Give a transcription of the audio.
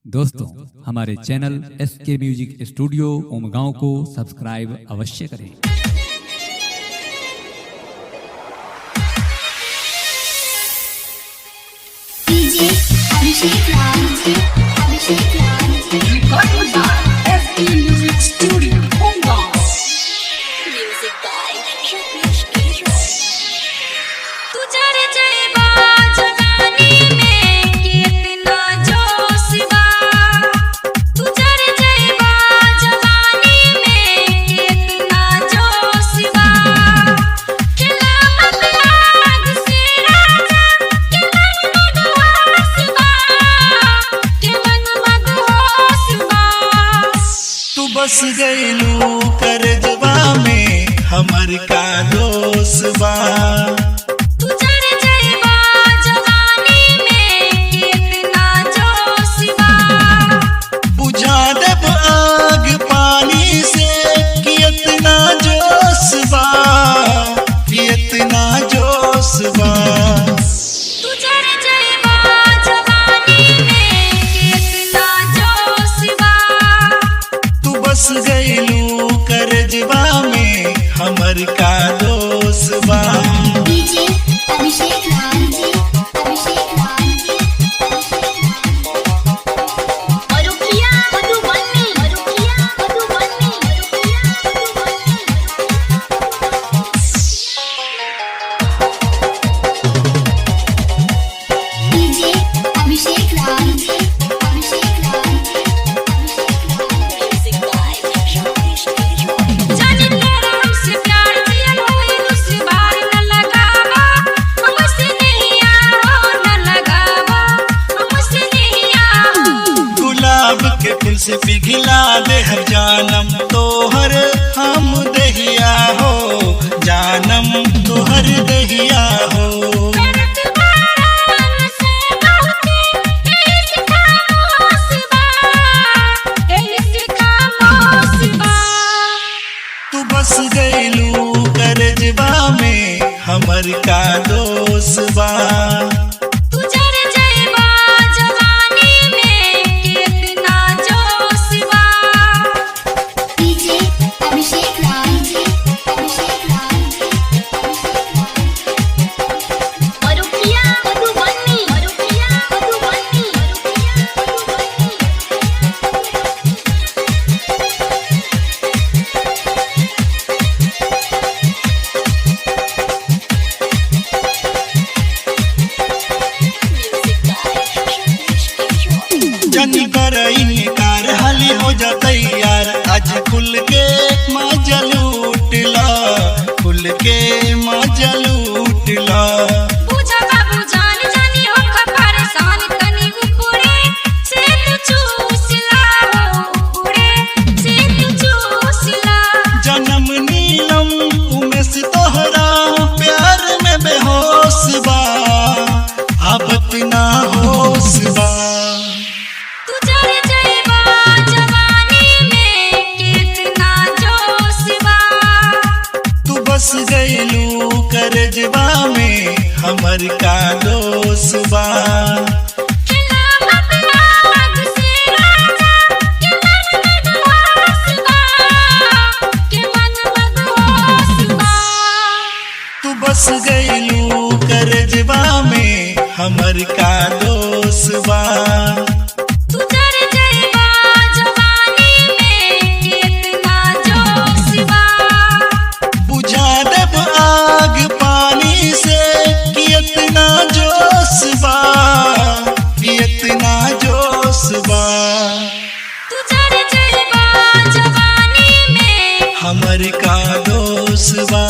दोस्तों, हमारे channel S K music studio Umgaon को सब्सक्राइब अवश्य करें। DJ Abhishek Raj, Abhishek Raj, Recording by SK Music Studio, Mumbai. Music by Ramesh K. तुझर जयबा जवानी में कितना जोश बा, तुझर जयबा जवानी में कितना जोश बा। खिलावत आग से राजा के मन मदहोश बा, के मन मदहोश बा। तू बस गईलू करजवा में हमर का दोष बा। तुझर जयबा जवानी में कितना जोश बा। बुझा देब आग पानी से कि इतना जोश बा, कि इतना जोश बा। तुझर जयबा जवानी में कितना जोश बा। तू बस गईलू करजवा में हमर का दोष बा। DJ Abhishek Raj, Abhishek Raj, Marukiya Madhubani, Marukiya Madhubani, Marukiya Madhubani. DJ Abhishek Raj, Abhishek Raj, Music by Ramesh K. जाने तेरा हमसे प्यार जियल होई दूसरी बार न लगावा, हमसे नहीं आओ न लगावा, हमसे नहीं आओ। गुलाब के फूल से पिघला दे हर जानम तोहर हम दहिया हो, जानम तोहर दहिया हो। करत बारान से बहुते इश्क खामोश बा, इश्क खामोश बा। तू बस गईलू करजवा में हमर का दोष बा। तुझर जयबा जवानी में कितना जोश बा। DJ Abhishek Raj, Abhishek Raj, Marukiya Madhubani, Marukiya Madhubani, Marukiya Madhubani. Music by Ramesh K. जन कर इनकार हाली हो जा तैयार, आज खुल के मजा लूट ला, खुल के मजा लूट ला। पूजा बाबू जान जानी हो परेशान तनी ऊपरे से तू चूस ला, ऊपरे से तू चूस ला। जन्म नीलम उमेश तोहरा प्यार में बेहोश बा, अब ना होश बा। तुझर जयबा जवानी में कितना जोश बा। तू बस गईलू करजवा में हमर का दोष बा। खिलावत आग से राजा के मन मदहोश बा, के मन मदहोश बा। तू बस गईलू करजवा में हमर का दोष बा। तुझर जयबा जवानी में कितना जोश बा। बुझा देब आग पानी से कि इतना जोश बा, कि इतना जोश बा। तुझर जयबा जवानी में हमर का दोष बा।